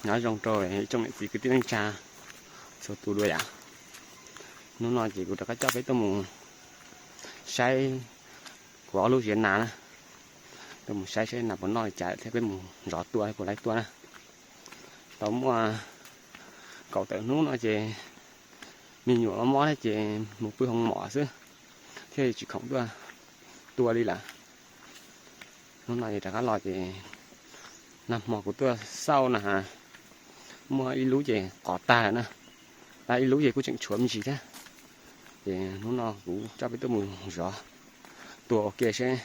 Nói rông rôi, nói chung là chỉ cứ tin chào số tu đuôi à. Nó nói chỉ cũng đã có cho cái tôm mù say của lũ diễn nào nè. Tôm mù say sẽ nạp nó nói chạy theo cái mù gió tua hay của lái tua nè. Tao mua cậu tự nú nó chỉ mình nhủ nó mó thế chỉ một bữa không mỏ xứ. Thế chỉ khổng tua tua đi là. Nó nói thì đã có lo thì nằm mỏ của tua sau nè hả. Mua ít lũ thì có ta nè. Ta ít lũ thì cũng chẳng chuối gì thế. Thì nó nó cũng cho biết tôi mù gió. Tua ok sẽ.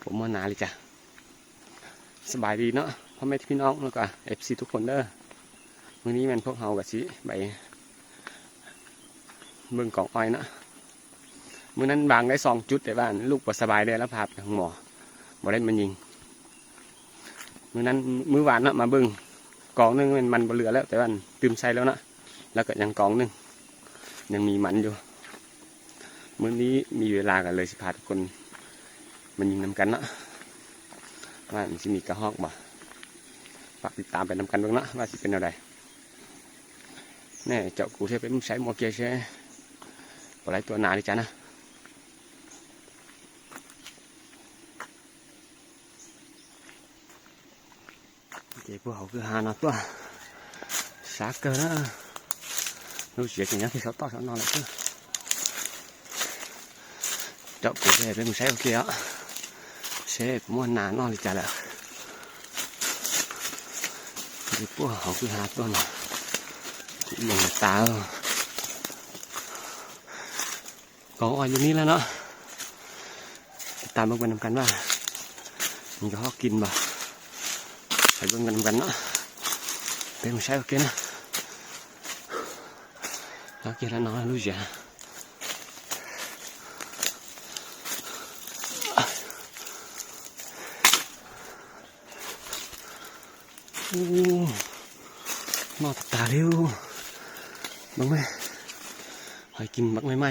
Của mua nà đi chả. ສະບາຍດີເນາະ ພໍ່ແມ່ພີ່ນ້ອງ ແລ້ວກະເອັຟຊີທຸກຄົນເດີ. ມື້ນີ້ແມ່ນພວກເຮົາກະຊິໄປເບິ່ງກອງອ້ອຍເນາະ. ມື້ນັ້ນວາງໄດ້ສອງຈຸດ ແຕ່ວ່າລູກບໍ່ສະບາຍແດ່ ລະພາໄປໂຮງໝໍ ບໍ່ໄດ້ມາຍິງ. ມື້ນັ້ນ ມື້ວານເນາະ ມາເບິ່ງກອງໜຶ່ງ ແມ່ນມັນບໍ່ເຫຼືອແລ້ວ ແຕ່ວ່າຕື່ມໃສ່ແລ້ວເນາະ ແລ້ວກະຍັງກອງໜຶ່ງ ຍັງມີມັນຢູ່. ມື້ນີ້ມີເວລາກະເລີຍຊິພາທຸກຄົນມາຍິງນຳກັນເນາະ ວ່າມັນຊິມີກະຮອກບໍ່. ຝາກຕິດຕາມໄປນຳກັນເບິ່ງເນາະ ວ່າຊິເປັນແນວໃດ. ແນ່ ເຈົ້າກູເທບເປັນໃຊ້ໝໍເກເຊ ບໍ່ໄດ້ຕົວໜາເລີຍຈ້ານະ. ເກ ພວກເຮົາຄືຫານອນຕົວະ ສາເກີນນະ. ລູກເສຍຈິງຫຍັງທີ່ເຂົາຕອກເຂົານອນແລ້ວຄື ເຈົ້າກູເທບເປັນໃຊ້ໂອເຄອະ ເຊ ໝໍໜານອນລິຈາແລ້ວ. ເກ ພວກເຮົາຄືຫາຕົວະນະ ອີ່ຫຍັງຕາ. ກອງອ້ອຍຢູ່ນີ້ແຫຼະເນາະ ຕິດຕາມເບິ່ງໄປນຳກັນວ່າມີກະຮອກກິນບໍ່. ໄປເບິ່ງກັນນຳກັນເນາະ ເປັນໃຊ້ໂອເຄນະ. ໂອເຄແລ້ວເນາະ ລູກເສຍ. ໂອ້ ນອນຕາເລີຍ ເບິ່ງແມະ ຫອຍກິນບັກໃໝ່ໆ.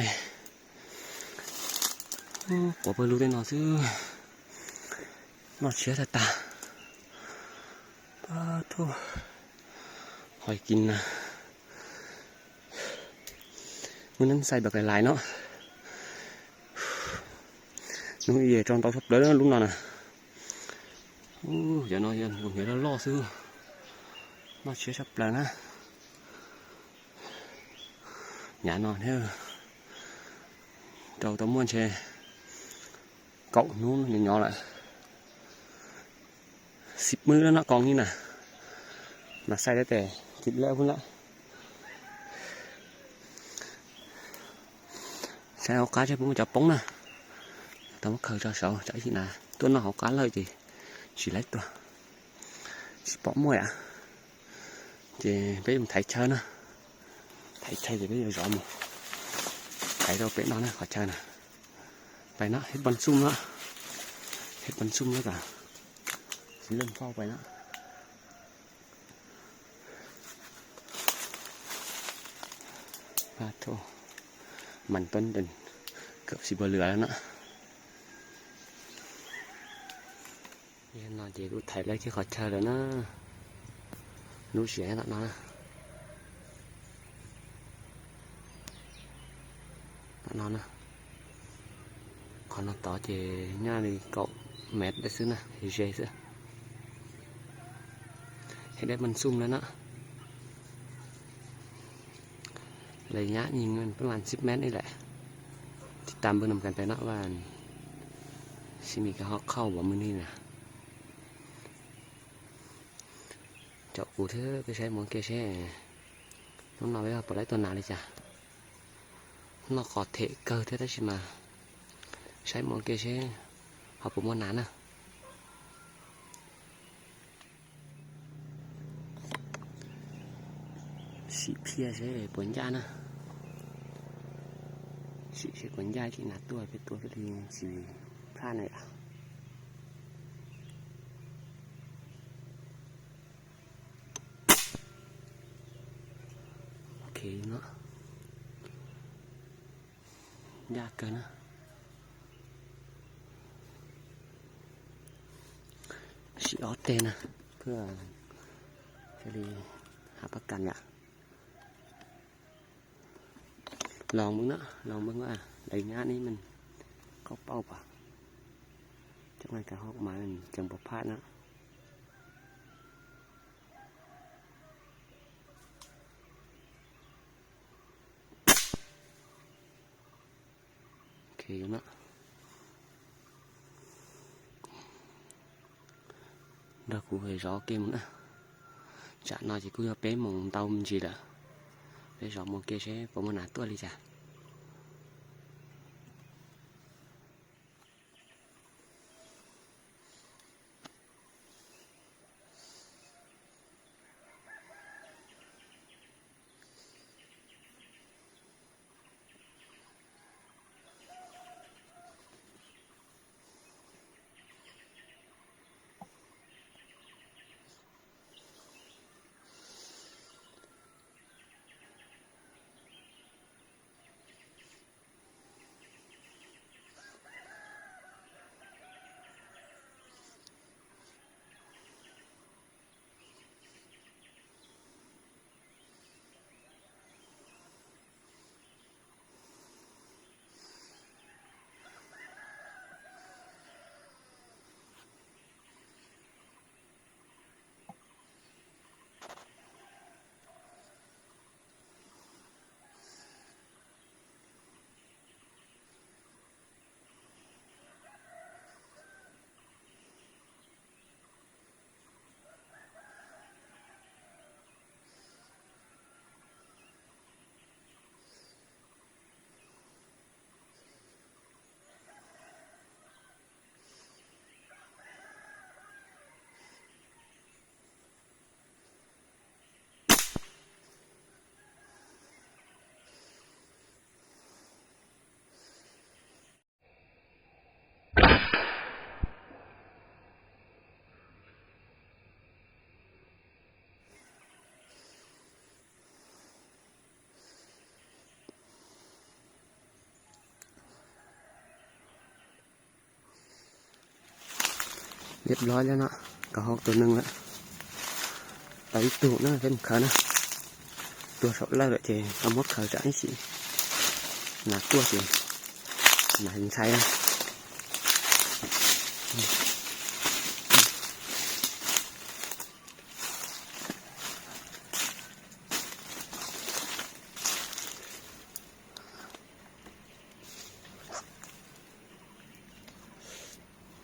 ໂອ້ ປົວເປີລູກໄດ້ນອນຊື່ ນອນເຊຍຕາຕາ. ປາໂທ້ ຫອຍກິນນະ. ມື້ນັ້ນໃສ່ບັກຫຼາຍໆເນາະ ໜູເອຍຈອງເຕົາສັບເລີຍລຸ້ນນອນນະ. ໂອ້ ຢ່ານອນ ຢ່ານອນ ຢ່າລໍຊື້ ນອນເຊຍສັບເລີຍນະ. ຢ່ານອນເດີ ເຕົາຕະມ່ວນເຊ ເກົາໜູນຫຍໍລະ. ສິບມື້ແລ້ວເນາະ ກອງນີ້ນະ ມາໃສ່ຕັ້ງແຕ່ອາທິດແລ້ວພຸ້ນລະ. ໃສ່ໂອກາດໃສ່ປຸ້ງຈະປົງນະ ຕຳເຂົາຈະເສົາຈະອີ່ໜາ ຕົວນອກໂອກາດເລີຍຈິ ຊິໄລ່ຕົວ ຊິເປາະມວຍອະ ເຈ ໄປໄຖເຊີນະ ໄຖເຊີຈະໄປຢອມ ໄຖເຮົາເປັນເນາະນະ ຂໍເຊີນະ. ໄປເນາະ ເຮັດບ່ອນຊຸ່ມເນາະ ເຮັດບ່ອນຊຸ່ມແລ້ວກະຊິເລີ່ມເຝົ້າໄປເນາະ. ປາໂທ້ ມັນຕົ້ນຈົນເກືອບຊິບໍ່ເຫຼືອແລ້ວເນາະ. ເຫັນເນາະ ເຈ ໄຖເລີຍ ເຈ ຂໍເຊີນແລ້ວນະ. ໜູເສຍແລ້ວເນາະ ເນາະນະ. ຂໍນອນຕໍ່ເຈ ຍ່ານີ້ເກາະແມັດໄດ້ຊື່ນະ ເຈ ຊື່ ເຮັດໄດ້ມັນຊຸ່ມແລ້ວເນາະ. ໄລຍະຍິງມັນປະມານສິບແມັດນີ້ແຫຼະ. ຕິດຕາມເບິ່ງນຳກັນໄປເນາະ ວ່າຊິມີກະຮອກເຂົ້າບໍ່ມື້ນີ້ນະ. ເຈາະກູເທີໄປໃຊ້ໝໍເກເຊ ນ້ອງນ້ອຍວ່າບໍ່ໄດ້ຕົວໜາເລີຍຈ້າ. ນອກຂໍເທະເກີເທື່ອໄດ້ຊິມາໃຊ້ໝໍເກເຊ ເຮົາບໍ່ມ່ວນໜານະ. ຊິເພຍໃຊ້ປົນຍານະ ຊິໃຊ້ປົນຍາທີ່ໜາຕົວເປັນຕົວກະດີຊິພານໄດ້ລະ. ໂອເຄເນາະ ຍາກເກີນນະ ຊິອອກເຕນະ ເພື່ອ ກໍເລີຍຮັບປະກັນລະ ລອງເບິ່ງເນາະ ລອງເບິ່ງວ່າໄລຍະນີ້ມັນເຂົ້າເປົ້າບໍ່ ຈັກໜ່ອຍກະຮອກມາ ມັນຈັ່ງບໍ່ພາດເນາະ. ໂອເຄຢູ່ເນາະ ດຽວກູໄປເຈາະເກັບມັນນະ ຈາກນັ້ນຊິກູຈະໄປໝ່ອງເຕົາມັນຈີລະ ໄປເຈາະໝ່ອງເກັບເຊ ປະມານໜ້າຕົວະລີຈ້າ. ຮຽບຮ້ອຍແລ້ວເນາະ ກະຮອກໂຕໜຶ່ງລະ ໄປຕູນະເພິ່ນເຂົານະ ຕົວເຂົາແລ້ວເຈ ເອົາໝົດເຂົາຈະໃຫ້ຊິ ໜ້າຕົວຊິ ໜ້າເຫັນໄຊນະ.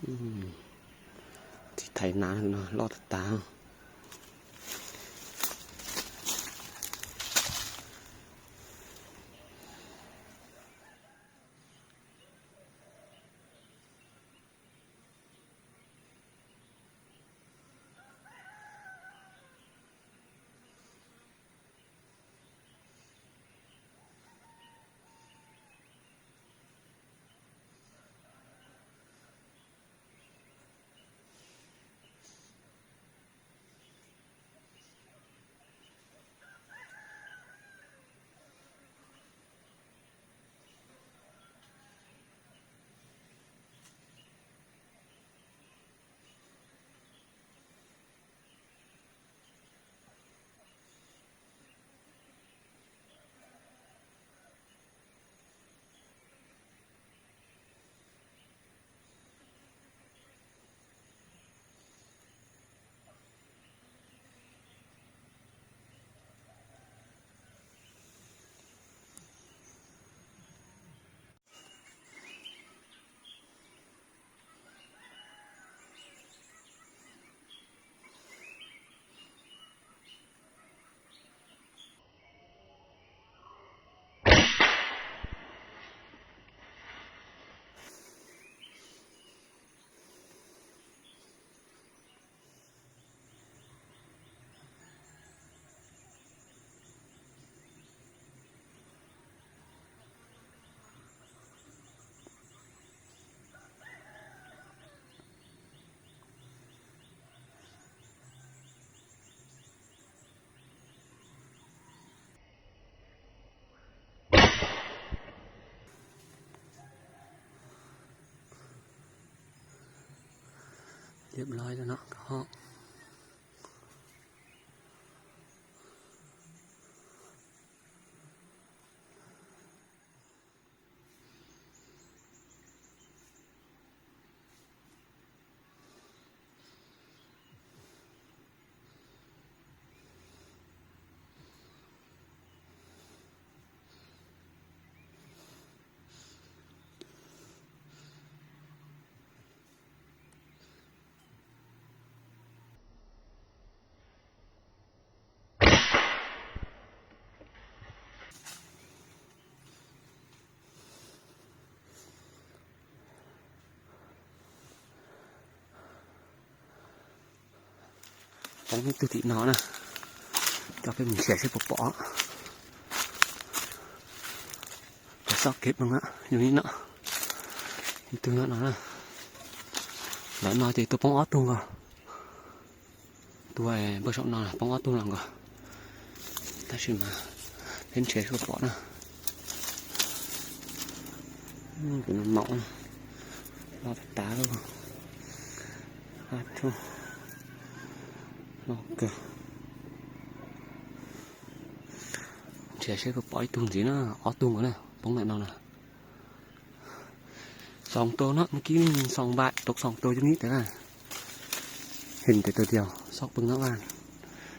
ອືມ ຊິໄຖນາເນາະ ລໍດຕາ. ຮຽບຮ້ອຍແລ້ວເນາະ ກະຮອກ. ຂອງມີຕູ້ຕິດເນາະນະ ຈະເປັນເສຍໃສ່ປອປອ ໄປຊອກເກັບເບິ່ງນະ ຢູ່ນີ້ເນາະ ມີຕູ້ເນາະນະ ແລ້ວນອນຈະຕົວປອງອອດຕຸງກໍ ຕົວເບິ່ງຊອກນອນປອງອອດຕຸງຫຼັງກໍ ຕາຊິມາເປັນເສຍໃສ່ປອປອນະ ອືມ ເປັນເໝົາ ລອດຕາແລ້ວ ອາໂທ ລອກເກີ ເສຍໃສ່ປອປອອີ່ຕຸງຊີ້ນະ ອອດຕຸງນະ ປອງແມ່ນເນາະນະ ສອງໂຕເນາະ ເມື່ອກີ້ນີ້ສອງບາດ ຕົກສອງໂຕຢູ່ນີ້ ແຕ່ວ່າເຫັນແຕ່ໂຕດຽວ ຊອກເບິ່ງນະວ່າ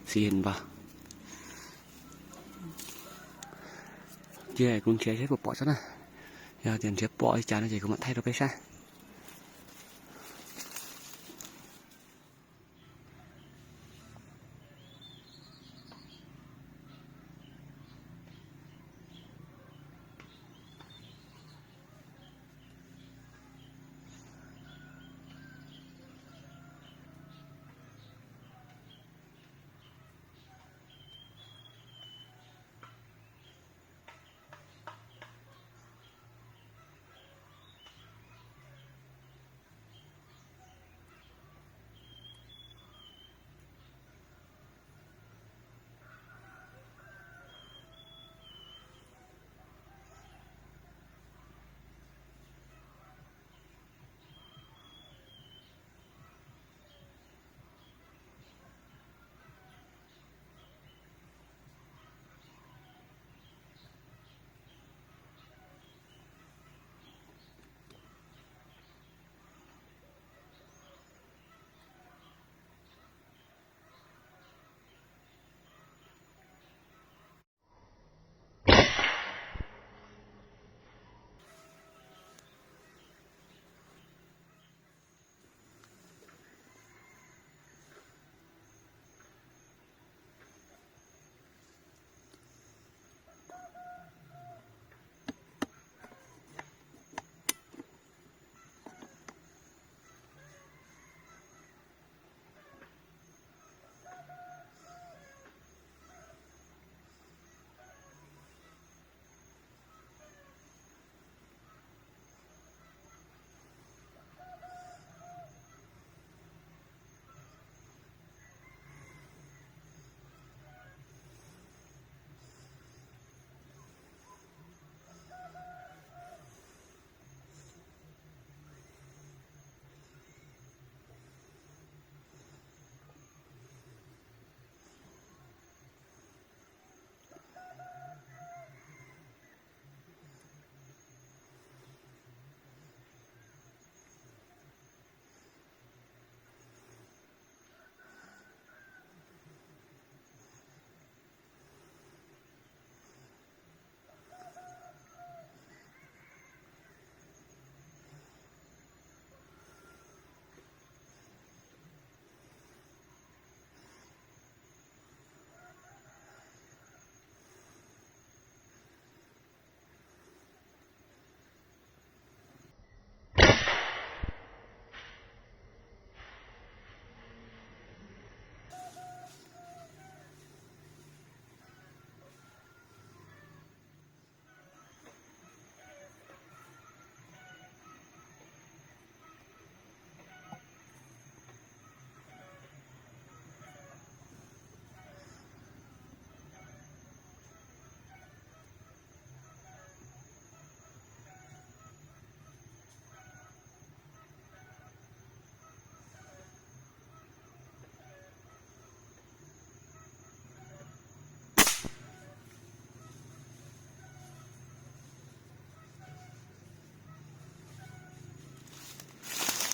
ຊິເຫັນບໍ່ ເຈົ້າ ກຸນເຊຍໃຊ້ປອປອຊະນະ ຢ່າເຕີນເຊຍປອອີຈານເຈົ້າ ກຸມາໄທໂຕໄປຊະ.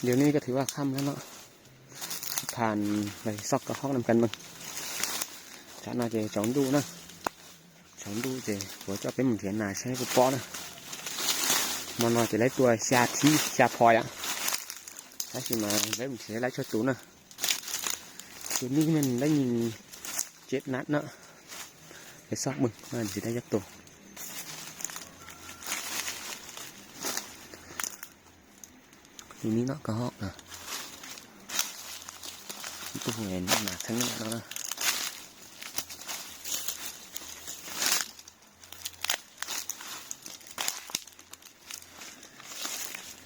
ດຽວນີ້ກໍຖືວ່າຄ່ຳແລ້ວເນາະ ຜ່ານໄປຊອກກະຮອກນຳກັນເບິ່ງ ຈະໜ້າຈະສອງດູນະ ສອງດູເຈ ຫົວເຈາະເປັນໝູນເຖຍນາໃຊ້ປອປອນະ ມານອນຈະໄດ້ຕົວຊາທີຊາພອຍອະ ຖ້າຊິມາໄດ້ໝູນເຖຍໄດ້ຊາຕູນະ ຕົວນີ້ແມ່ນໄດ້ຍິງເຈັດນັດເນາະ ໄປຊອກເບິ່ງວ່າຊິໄດ້ຈັກໂຕ. ຢູ່ນີ້ເນາະ ກະຮອກນະ ໂຕ ເຫັນໜ້າເທິງເນາະ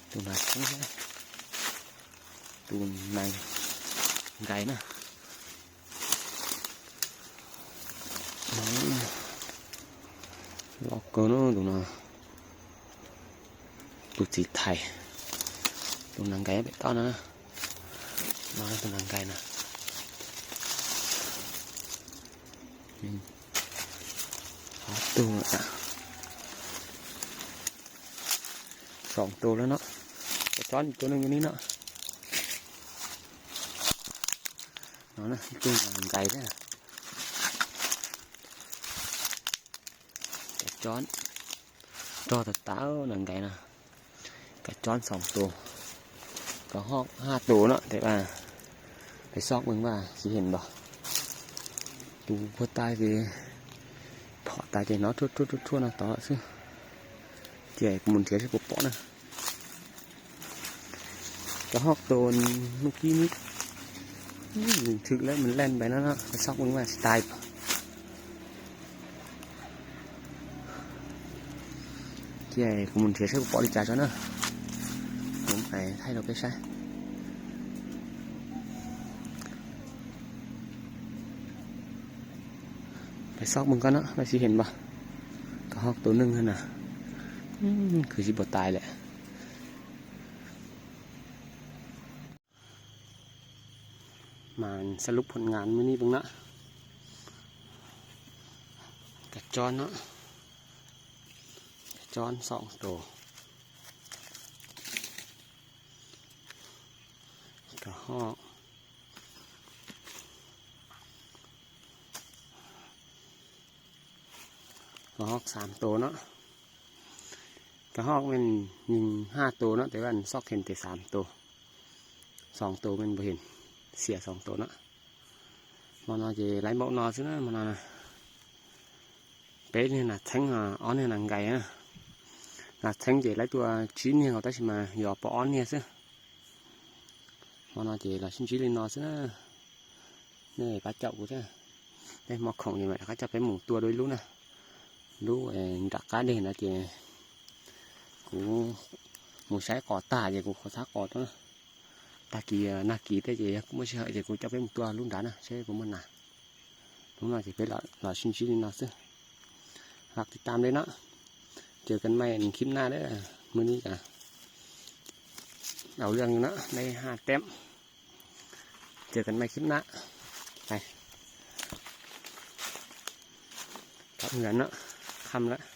ໂຕໜ້າເທິງ ໂຕນາງໄກ່ນະ. ລອກເກີນເນາະ ໂຕນະ ໂຕສີໄທ ໂຕນາງໄກ່ເປັນຕົ້ນນະ ມາໂຕນາງໄກ່ນະ ອືມ ໂຕນະ ສອງໂຕແລ້ວເນາະ ກະຈອນອີກໂຕໜຶ່ງຢູ່ນີ້ເນາະ ເນາະ ນະ ໂຕນາງໄກ່ເດີ ກະຈອນ ລໍຕາຕານາງໄກ່ນະ ກະຈອນສອງໂຕ ກະຮອກຫ້າໂຕເນາະ ແຕ່ວ່າໄປຊອກເບິ່ງວ່າຊິເຫັນບໍ່ ຕູໂຄຕາຍຊິເພາະຕາຍເຈເນາະ ທົ່ວໆໆໆນະ ຕໍ່ຊື່ ເຈກະມຸນເທຍຊິບໍ່ເປາະນະ. ກະຮອກໂຕນມື້ກີ້ນີ້ ອືມ ຖືກແລ້ວ ມັນແລ່ນໄປແລ້ວເນາະ ໄປຊອກເບິ່ງວ່າຊິຕາຍ ເຈກະມຸນເທຍຊິບໍ່ເປາະດີຈາເນາະ ລົງໄປໄທໂລເກຊັນ ໄປຊອກເບິ່ງກ່ອນເນາະ ວ່າຊິເຫັນບໍ່ ກະຮອກໂຕໜຶ່ງຫັ້ນນະ ອືມ ຄືຊິບໍ່ຕາຍແຫຼະ. ມາສະຫຼຸບຜົນງານມື້ນີ້ເບິ່ງເນາະ ກະຈອນເນາະ ກະຈອນສອງໂຕ ກະຮອກ ກະຮອກສາມໂຕເນາະ ກະຮອກແມ່ນຍິງຫ້າໂຕເນາະ ແຕ່ວ່າຊອກເຫັນແຕ່ສາມໂຕ ສອງໂຕແມ່ນບໍ່ເຫັນ ເສຍສອງໂຕເນາະ. ໝໍນອເຈໄລ່ໝອກໜໍຊື່ນະ ໝໍນອນະ ເປັນນີ້ນະ ແທງ ອາ ອອນນີ້ນະ ໄກນະ ນະ ແທງເຈໄລ່ຕົວຊີ້ນນີ້ເຂົາຕັດຊິມາ ຢໍປະອອນນີ້ຊື່ ໝໍນອເຈລາຊິນຈີລີນອຊື່ນະ. ແນ່ ປາເຈົ້າກູເດີ ໄດ້ມາຂອງຢູ່ແມ່ ເຂົາເຈົ້າໄປໝູຕົວໂດຍລູກນະ ລູກ ເອີ ດັກກາເດນນະເຈ ກູ ໝູໃຊ້ກໍຕາເຈ ກູຂໍທັກກໍຕົວນະ ຕາກີນາກີເຕເຈ ກູບໍ່ເຊື່ອເຈ ກູຈະໄປໝູຕົວລູກດານະ ເຊກູມັນນະ ລູກນະເຈ ໄປລາຊິນຊີລີນອຊື່ ຝາກຕິດຕາມເລີຍເນາະ ເຈີກັນໃໝ່ຄລິບໜ້າເດີ ມື້ນີ້ກະເອົາເລື່ອງຢູ່ເນາະ ໄດ້ຫ້າແຕ້ມ. ເຈີກັນໃໝ່ຄລິບໜ້າ ໄປ ກັບເຮືອນເນາະ ຄ່ຳລະ.